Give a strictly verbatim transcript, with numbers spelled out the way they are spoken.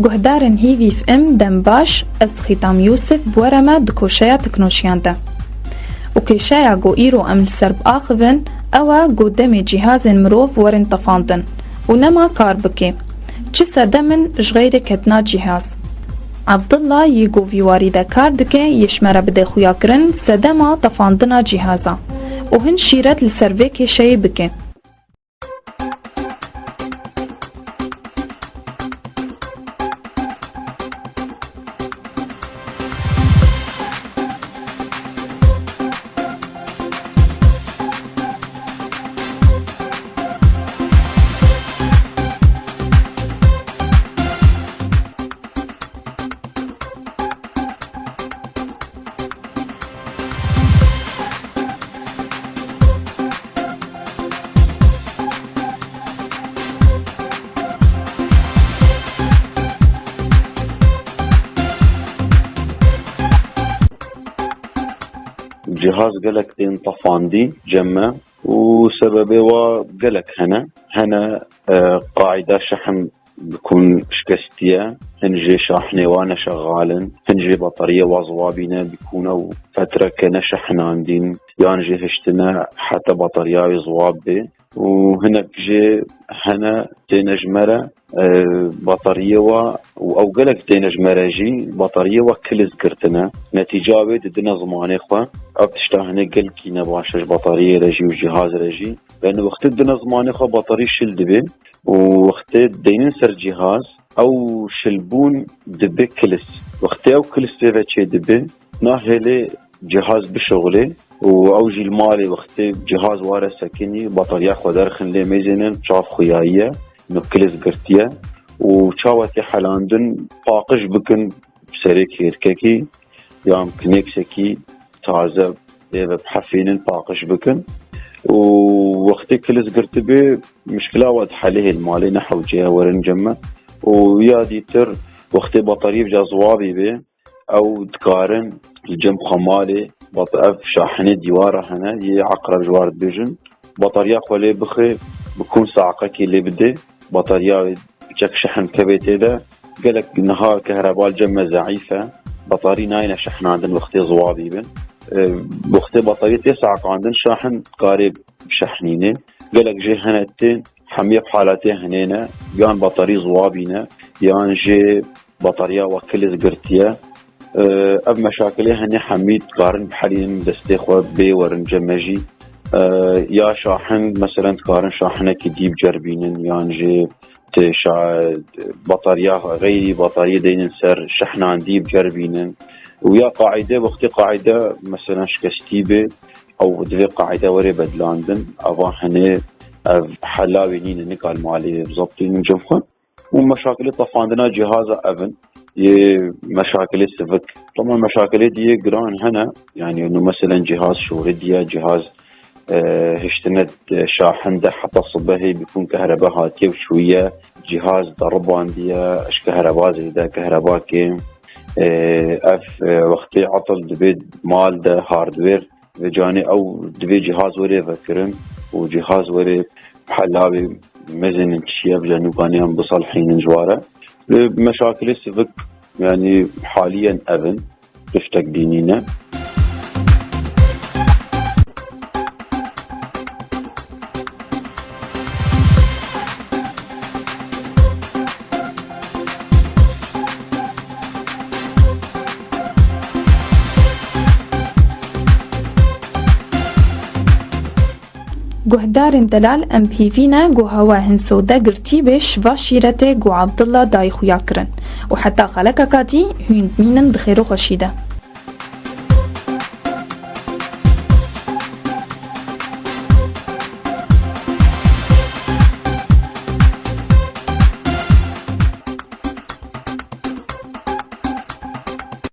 Guhdarên Hîvî F M dem baş, ez Xîtam Yûsif bi we re me di koşeya teknolojiyan de. Û kêşeya ku îro em li ser biaxivin, ew e ku demê cîhazên mirov werin tefandin û nema kar bike. Çi sedem in ji xeyrê ketina cîhaz? Abdullah yê ku vî warî de kar dike, yê ji me re bide xuyakirin sedema tefandina cîhaza û hin şîret li ser vê kêşeyê bike. Cihaz gelek tên tefandî cem me û sebebê wa gelek hene. Hene, e, qaîda şehm bikûn şikestiye, hin jê şahnê wa neşexalin, hin jê batariyê wa ziwabîne bikûne û fetreke neşehnandîn, yan jê hiştine heta batariya wê ziwab bê. Û hinek jê hene têne ji me re, e, batariyê wa û ew gelek têne ji me re jî batariyê wa kiliz girtine. Netîca wê didine zimanê xwe. Ev tişta hinê gelkî ne baş e ji batariyê re jî û cîhaz re jî. Yani wextê didine zimanê xwe batarî şil dibe û wextê deynin ser cîhaz ew şilbûn dibe kilis. Wextê ew kilis pê ve çê dibe, nahêlê cihaz bişuxulê û ew jî li malê wextê cihaz ware sekinî, batarya xwe derxin lê mêzênin, çav xuyayiye, nû kiliz girtiye û çawa tê helandin, paqij bikin serê kêrkekî yan kinêksekî taze pê ve bihefînin, paqij bikin û wextê kiliz girtibê, mişkila we dihelê hê li malê ne hewce ye werin cem me û ya dîtir wextê batariyê vêca ziwabî bê, ew dikarin li cem xwe malê, bat-, ev şahinê dîwara hene, yê eqreb ji war dibêjin, batariya xwe lê bixê, bi kûn saeqekê lê bidê, batariya wê çek şehin kevê tê de. Gelek niha kehreba li cem me zeîf e, batarî nayêne şehnandin wextê ziwabî bin. E, wextê batarî tê saeqandin şahin dikarê şehnînê. Gelek jê hene tên hemiyê bi halatê hinê ne, yan batarî ziwabî ne, yan jê batariya we kiliz girtiye. Ev meşakilê hinê hemî dikarin bihelînin destê xwe bê werin cem me jî. Ya şahin, meselen, dikarin şahinekî dî biceribînin, yan jî tê şa-, batarya xwe, xeyrî batariyê deynin ser şehnandî biceribînin. Û ya qaîde, wextê qaîde, meselen, şikestî bê, ew divê qaîde were bedilandin. Ava hinê ev hela wê nîne, nikal malê bizaptînin cem xwe. Û meşakilê tefandina cîhaza ev in. Yê meşakilê sivik. Tamam, meşakilê diyê giran hene. Yani, nû meselen cîhaz şoridiye, cîhaz, e, hiştine, e, şahin de heta sibehê bikûn kehrebe hatiye û çûye, cîhaz deribandiye, ji kehreba zêde, kehreba kêm. E, ev, e, wextê etil dibe mal de hardware, vê canê ew divê cîhaz were vekirin û cîhaz were hela wê mezênin çi ye, bi cenûkanê em bisalhînin ji ware. Lê meşakilê sivik, yanî haliyen ev in, tiştek dî nîne. Guhdarên delal, em bi hêvî ne ku hewa hin sode girtî bê ji va şîretê ku Abdullah dayî xuya kirin û heta xelekeka dî hûn bimînin di xêr û xweşî de.